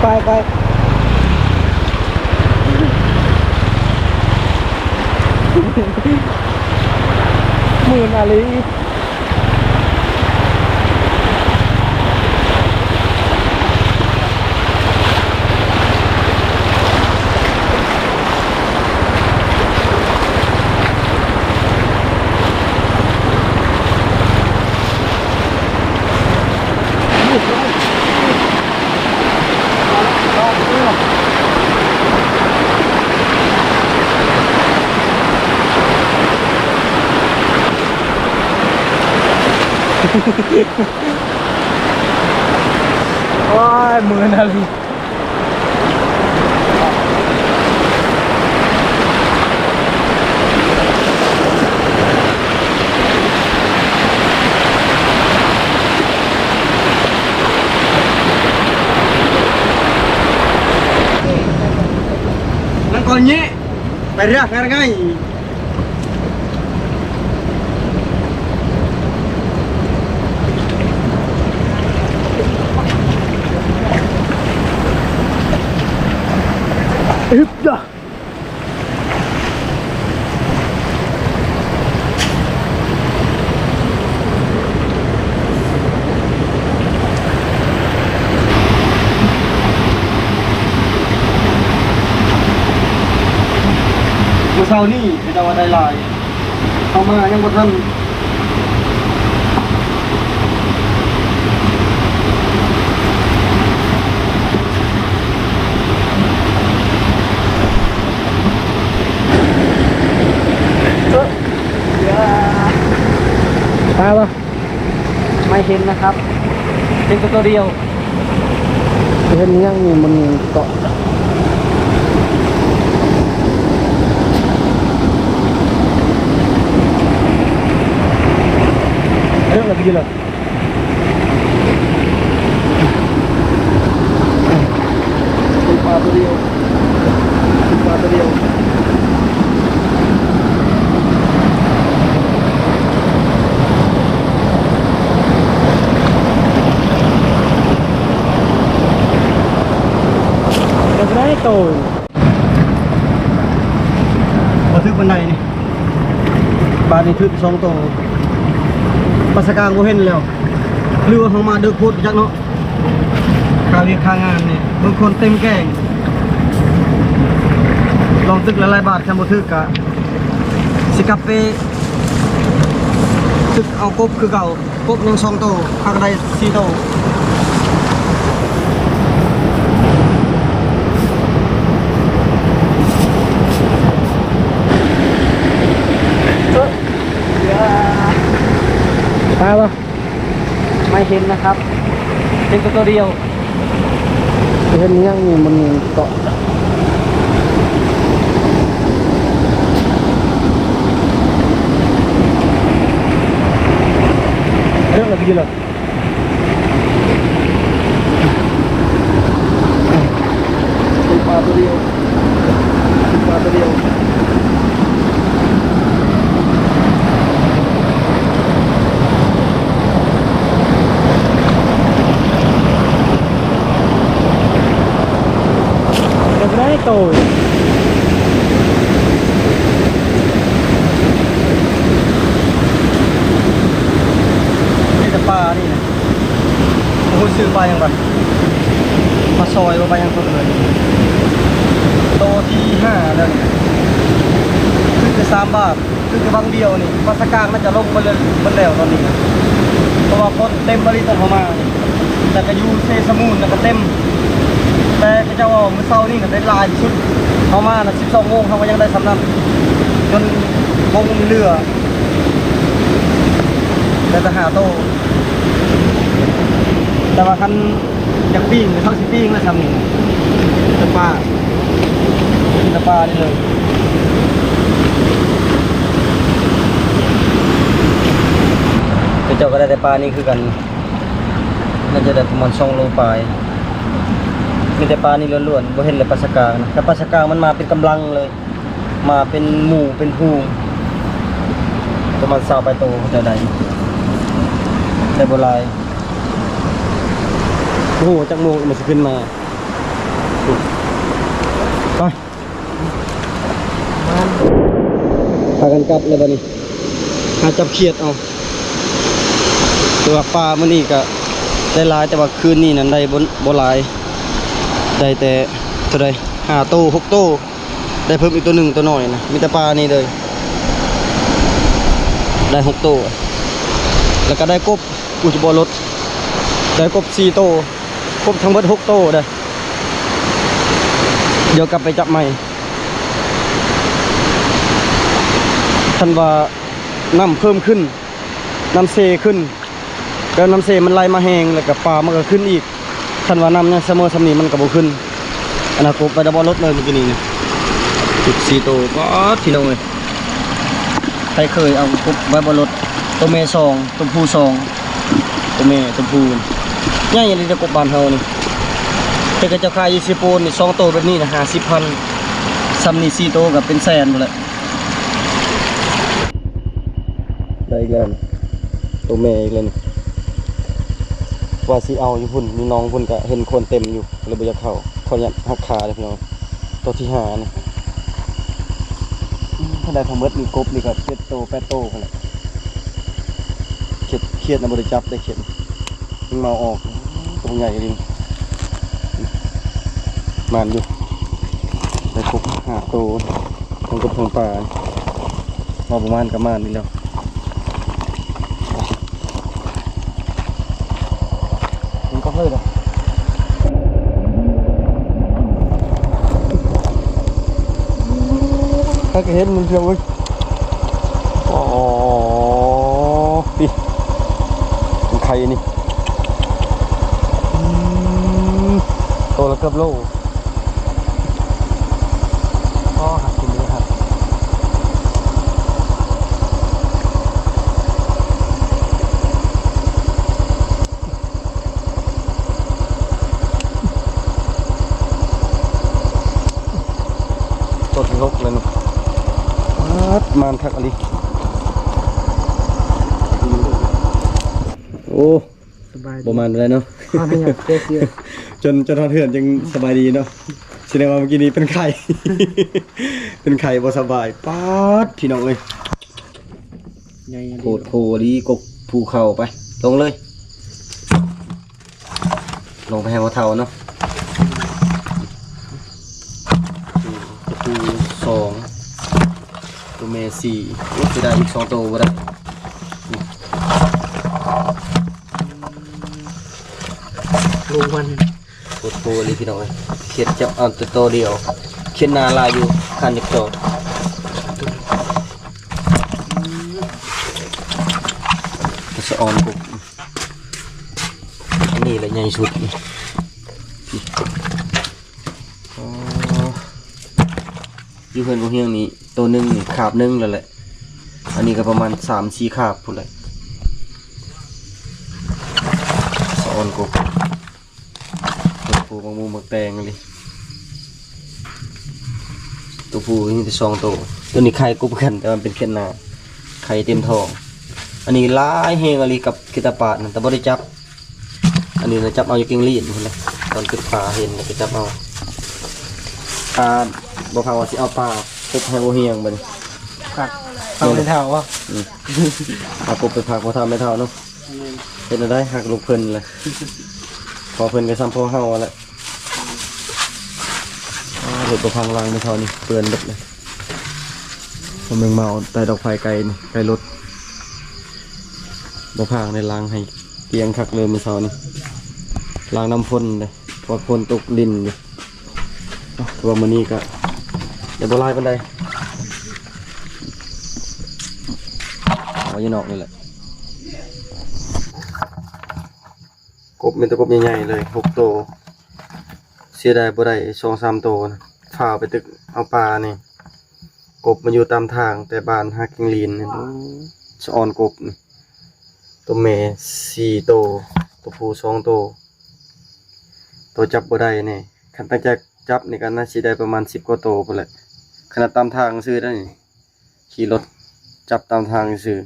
ໄປ ໄປ ໝື່ນອາລີ. ໂອ້ຍ ເມື່ອຍນະລີ. ນາງກອນເຍ ໄປເຮືອການໄງ? ເ ອຶບ ຢາ ມື້ເຊົ້ານີ້ເຂົາເຈົ້າວ່າໄດ້ຫຼາຍ ເຮົາມາຍັງບໍ່ທັນ ປາບໍ່? ໄມ່ເຫັນນະຄັບ ເຫັນແຕ່ໂຕດຽວ. ເຫັນຫຍັງນີ້ມັນເກາະ ເອີ ລະ ເປັນປາໂຕດຽວ ເປັນປາໂຕດຽວ. ຈັກໄດ້ໂຕ ບໍ່ຖືກປານໃດນີ້ ບາດນີ້ຖືກສອງໂຕ ປາສະກາງບໍ່ເຫັນແລ້ວ ຫຼືວ່າເຮົາມາເດິກໂພດ ຈັກເນາະ. ຄ່າວຽກຄ່າງານນີ້ ເບິ່ງຄົນເຕັມແກ້ງ ລອງຕຶກຫຼາຍໆບາດ ຄັນບໍ່ຖືກກະຊິກັບໄປຕຶກເອົາກົບຄືເກົ່າ. ກົບຍັງສອງໂຕ ຫາກະໄດ້ສີ່ໂຕ. ປາບໍ່? ໄມ່ເຫັນນະຄັບ ເຫັນແຕ່ໂຕດຽວ. ເຫັນຫຍັງນີ້ມັນເກາະ ເອີ ລະ ເປັນລະ ເປັນປາໂຕດຽວ ເປັນປາໂຕດຽວ. ຈັກໄດ້ໂຕ ມີແຕ່ປານີ້ນະ ບໍ່ຮູ້ຊື່ປາຫຍັງບັດ ປາຊອຍບໍ່ ປາຫຍັງຕົວເລີຍ. ໂຕທີຫ້າແລ້ວນີ້ ຄືແຕ່ສາມບາດ ຄືແຕ່ບາງດຽວນີ້ ປາສະກາງໜ້າຈະລົງເບິດແລ້ວ ເບິດແລ້ວຕອນນີ້ນະ ເພາະວ່າຄົນເຕັມອີ່ຫຼີຕອນເຮົາມານີ້ ແລ້ວກະຢູ່ເຊສະມູນນະກະເຕັມ ແຕ່ເຂົາເຈົ້າເວົ້າມື້ເຊົ້ານີ້ນະໄດ້ຫຼາຍທີ່ສຸດ ເຮົາມານະສິບສອງໂມງ ເຮົາກະຍັງໄດ້ສ່ຳນັ້ນ ຈົນໂມງນີ້ເຫຼືອ ໄດ້ແຕ່ຫ້າໂຕ ແຕ່ວ່າຄັນ ຢາກປີ້ງ ເຂົາຊິປີ້ງແລ້ວຊ່ຳນີ້ ແຕ່ປາ ກິນແຕ່ປານີ້ເລີຍ. ເຂົາເຈົ້າກະໄດ້ແຕ່ປານີ້ຄືກັນ ໜ້າຈະໄດ້ປະມານສອງໂລປາຍ ມີແຕ່ປານີ້ລ້ວນໆ ບໍ່ເຫັນແລ້ວປາສະກາງນະ ຄັນປາສະກາງມັນມາເປັນກຳລັງເລີຍ. ມາເປັນໝູ່ເປັນຝູງ ປະມານຊາວປາຍໂຕເຂົາເຈົ້າໄດ້ ໄດ້ບໍ່ຫຼາຍ ບໍ່ຮູ້ວ່າຈັກໂມງມັນຊິຂຶ້ນມາ. ໄປ ພາກັນກັບແລ້ວບາດນີ້ ຫາຈັບຂຽດເອົາ ແຕ່ວ່າປາມື້ນີ້ກະໄດ້ຫຼາຍ ແຕ່ວ່າຄືນນີ້ນັ້ນໄດ້ບໍ່ ບໍ່ຫຼາຍ ໄດ້ແຕ່ເທົ່າໃດ ຫ້າໂຕ ຫົກໂຕ. ໄດ້ເພີ່ມອີກໂຕໜຶ່ງ ໂຕນ້ອຍນະ ມີແຕ່ປານີ້ເລີຍ ໄດ້ຫົກໂຕ ແລ້ວກະໄດ້ກົບ ອຸຍ ບໍ່ລົດ ໄດ້ກົບສີ່ໂຕ ກົບທັງເບິດຫົກໂຕເດີ້ ດຽວກັບໄປຈັບໃໝ່ ຄັນວ່ານ້ຳເພີ່ມຂຶ້ນ ນ້ຳເຊຂຶ້ນ ແລ້ວນ້ຳເຊມັນໄຫຼມາແຮງ ແລ້ວກະປາມັນກະຂຶ້ນອີກ ຄັນວ່ານ້ຳຍັງສະເໝີຊ່ຳນີ້ມັນກະບໍ່ຂຶ້ນ ອັນນັ້ນກົບໄປໄດ້ບໍ່ລົດເລີຍມື້ກີ້ນີ້ ສິບສີ່ໂຕ ປາດ ພີ່ນ້ອງເອີຍ ໃຜເຄີຍເອົາກົບໄວ້ບໍ່ລົດ ໂຕແມ່ສອງ ໂຕຜູ້ສອງ ໂຕແມ່ ໂຕຜູ້ ໃຫຍ່ອີ່ຫຼີເດ້ ກົບບ້ານເຮົານີ້ ແຕ່ເຂົາເຈົ້າຂາຍຢູ່ເຊໂປນນີ້ ສອງໂຕແບບນີ້ນະ ຫ້າສິບພັນ ຊ່ຳນີ້ສີ່ໂຕກະເປັນແສນພຸ້ນແຫຼະ. ໄດ້ອີກແລ້ວ ໂຕແມ່ອີກແລ້ວນີ້ ວ່າຊິເອົາຢູ່ພຸ້ນ ມີນ້ອງພຸ້ນກະເຫັນຄົນເຕັມຢູ່ ເລີຍບໍ່ຢາກເຂົ້າ ຂໍອະນຸຍາດຫັກຂາເດີ້ພີ່ນ້ອງ. ໂຕທີຫ້ານີ້ ຖ້າໄດ້ທັງໝົດນີ້ ກົບນີ້ກໍເຈັດໂຕ ແປດໂຕພຸ້ນແຫຼະ. ເຂດ ເຂດນະບໍ່ໄດ້ຈັບໄດ້ ເຂດມັນເມົາອອກ. ໂຕໃຫຍ່ອີ່ຫຼີ ໝານຢູ່ ໄດ້ຄົບຫ້າໂຕ ທັງກົບທັງປາ. ເວົ້າປະມານກໍໝານນີ້ແລ້ວ. ມັນກໍເຮີດອະ ຖ້າກໍເຫັນມັນເທື່ອເວີຍ. ອໍ ນີ້ ມັນໄຂ່ນີ້ ອືມ ໂຕລະເກືອບໂລ. ອໍ ຫັກກິນເລີຍ ຫັກ ໂຕທີຫົກແລ້ວນີ້. ປາດ ໝານຄັກອີ່ຫຼີ. ໂອ້ ສະບາຍດີ ບໍ່ໝານປານໃດເນາະ. ຂໍອະນຸຍາດແກ້ເສື້ອ ຈົນ ຈົນຮອດເຮືອນຈຶ່ງສະບາຍດີເນາະ. ສະແດງວ່າເມື່ອກີ້ນີ້ເປັນໄຂ້ ເປັນໄຂ້ບໍ່ສະບາຍ. ປາດ ພີ່ນ້ອງເອີຍ ໃຫຍ່ອີ່ຫຼີ ໂພດໂພອີ່ຫຼີ. ກົບພູເຂົາໄປ ລົງເລີຍ ລົງໄປໃຫ້ພໍ່ເຖົ້າເນາະ. ໂຕຜູ້ສອງ ໂຕແມ່ສີ່. ໂອ້ ເສຍດາຍອີກສອງໂຕບໍ່ໄດ້. ລົງມັນ ໂພດໂພອີ່ຫຼີ ພີ່ນ້ອງເອີຍ. ເຂດຈັບເອົາແຕ່ໂຕດຽວ ເຂດໜ້າຫຼາຍຢູ່ ຄັນຈັກໂຕ. ສະອອນກົບ ອັນນີ້ແຫຼະໃຫຍ່ສຸດນີ້. ອໍ ຢູ່ເຮືອນບໍ່ຮຽງນີ້ ໂຕໜຶ່ງນີ້ຄາບໜຶ່ງແລ້ວແຫຼະ. ອັນນີ້ກໍປະມານສາມສີ່ຄາບພຸ້ນແຫຼະ. ສະອອນກົບ ໂຕຜູ້ໝາກໝູໝາກແຕງອີ່ຫຼີ. ໂຕຜູ້ມີແຕ່ສອງໂຕ. ໂຕນີ້ໄຂ່ກົບຄືກັນ ແຕ່ວ່າມັນເປັນເຂດໜ້າ ໄຂ່ເຕັມທ້ອງ. ອັນນີ້ຫຼາຍແຮງອີ່ຫຼີກັບເຂດຕາປາດນັ້ນ ແຕ່ບໍ່ໄດ້ຈັບ. ອັນນີ້ນະ ຈັບເອົາຢູ່ກິ່ງລີນພຸ້ນແຫຼະ. ຕອນຂຶ້ນປ່າເຫັນແລ້ວກໍຈັບເອົາ. ອ່າ ບໍ່ພາວ່າຊິເອົາປາກົບໃຫ້ບໍ່ຮຽງບັດນີ້. ຝາກ ຝາກແມ່ເຖົ້າບໍ່? ອືມ ເອົາກົບໄປຝາກພໍ່ເຖົ້າແມ່ເຖົ້າເນາະ. ແມ່ນ ເຮັດແນວໃດຮັກລູກເພິ່ນແຫຼະ. ພໍ່ເພິ່ນກໍສ່ຳພໍ່ເຮົາຫັ້ນແຫຼະ. ອ່າ ລົດບໍ່ພັງຫຼັງແມ່ເຖົ້ານີ້ເປື້ອນເບິດເລີຍ. ບໍ່ແມ່ນເມົາ ໄຕ່ດອກໄຟໄກນີ້ ໄກລົດ ບໍ່ພັງໃນຫຼັງໃຫ້ ກຽງຄັກເລີຍມື້ເຊົ້ານີ້ ລ້າງນ້ຳຝົນເດ້ ເພາະວ່າຝົນຕົກລິນຢູ່. ເອົາ ຖືວ່າມື້ນີ້ກໍໄດ້ບໍ່ຫຼາຍປານໃດ ເອົາຢູ່ນອກນີ້ແຫຼະ. ກົບມີແຕ່ກົບໃຫຍ່ໆເລີຍ ຫົກໂຕ. ເສຍດາຍບໍ່ໄດ້ສອງສາມໂຕນະ ຟ້າວໄປຕຶກເອົາປານີ້. ກົບມັນຢູ່ຕາມທາງແຕ່ບ້ານຫາກິ່ງລີນນີ້. ໂອ້ ສະອອນກົບນີ້ ໂຕແມ່ສີ່ໂຕ ໂຕຜູ້ສອງໂຕ. ໂຕຈັບບໍ່ໄດ້ນີ້ ຄັນຕັ້ງໃຈຈັບນີ້ກໍໜ້າຊິໄດ້ປະມານສິບກວ່າໂຕພຸ້ນແຫຼະ ຂະໜາດຕາມທາງຊື່ເດ້ນີ້. ຂີ່ລົດຈັບຕາມທາງຊື່.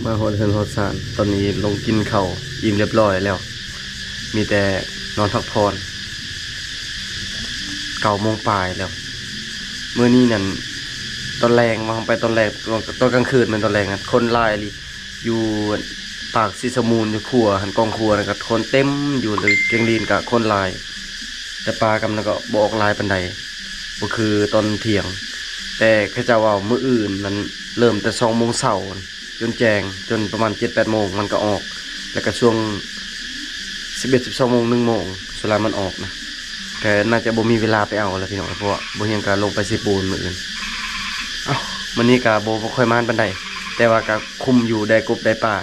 ມາຮອດເຮືອນຮອດຊານ ຕອນນີ້ລົງກິນເຂົ້າອີ່ມຮຽບຮ້ອຍແລ້ວ ມີແຕ່ນອນພັກຜ່ອນ. ເກົ້າໂມງປາຍແລ້ວ ມື້ນີ້ນັ້ນ ຕອນແລງ ວ່າໄປຕອນແລງ ຕອນ ຕອນກາງຄືນແມ່ນ ຕອນແລງຫັ້ນຄົນຫຼາຍອີ່ຫຼີ. ຢູ່ປາກສີສະໝູນ ຢູ່ຂົວຫັ້ນ ກອງຂົວນັ້ນກໍຄົນເຕັມຢູ່ ແລ້ວກຽງລີນກໍຄົນຫຼາຍ ແຕ່ປາກຳນັ້ນກໍບໍ່ອອກຫຼາຍປານໃດ ບໍ່ຄືຕອນທ່ຽງ. ແຕ່ເຂົາເຈົ້າເວົ້າມື້ອື່ນນັ້ນ ເລີ່ມແຕ່ສອງໂມງເຊົ້າຈົນແຈ້ງ ຈົນປະມານເຈັດແປດໂມງມັນກໍອອກ ແລ້ວກໍຊ່ວງສິບເອັດ ສິບສອງໂມງ ໜຶ່ງໂມງ ສ່ວນຫຼາຍມັນອອກນະ. ກໍໜ້າຈະບໍ່ມີເວລາໄປເອົາແລ້ວພີ່ນ້ອງ ເພາະວ່າບໍ່ຮຽງກໍລົງໄປເຊໂປນມື້ອື່ນ. ເອົ້າ ມື້ນີ້ກໍບໍ່ ບໍ່ຄ່ອຍໝານປານໃດ ແຕ່ວ່າກໍຄຸ້ມຢູ່ ໄດ້ກົບໄດ້ປາ.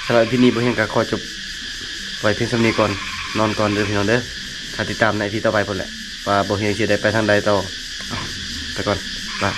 ສຳລັບອີພີນີ້ ບໍ່ຮຽງກໍຂໍຈົບໄວ້ພຽງສ່ຳນີ້ກ່ອນ ນອນກ່ອນເດີພີ່ນ້ອງເດີ. ຖ້າຕິດຕາມໃນອີພີຕໍ່ໄປພຸ້ນແຫຼະ ວ່າບໍ່ຮຽງຊິໄດ້ໄປທາງໃດຕໍ່. ເອົ້າ ໄປກ່ອນ ບາຍ.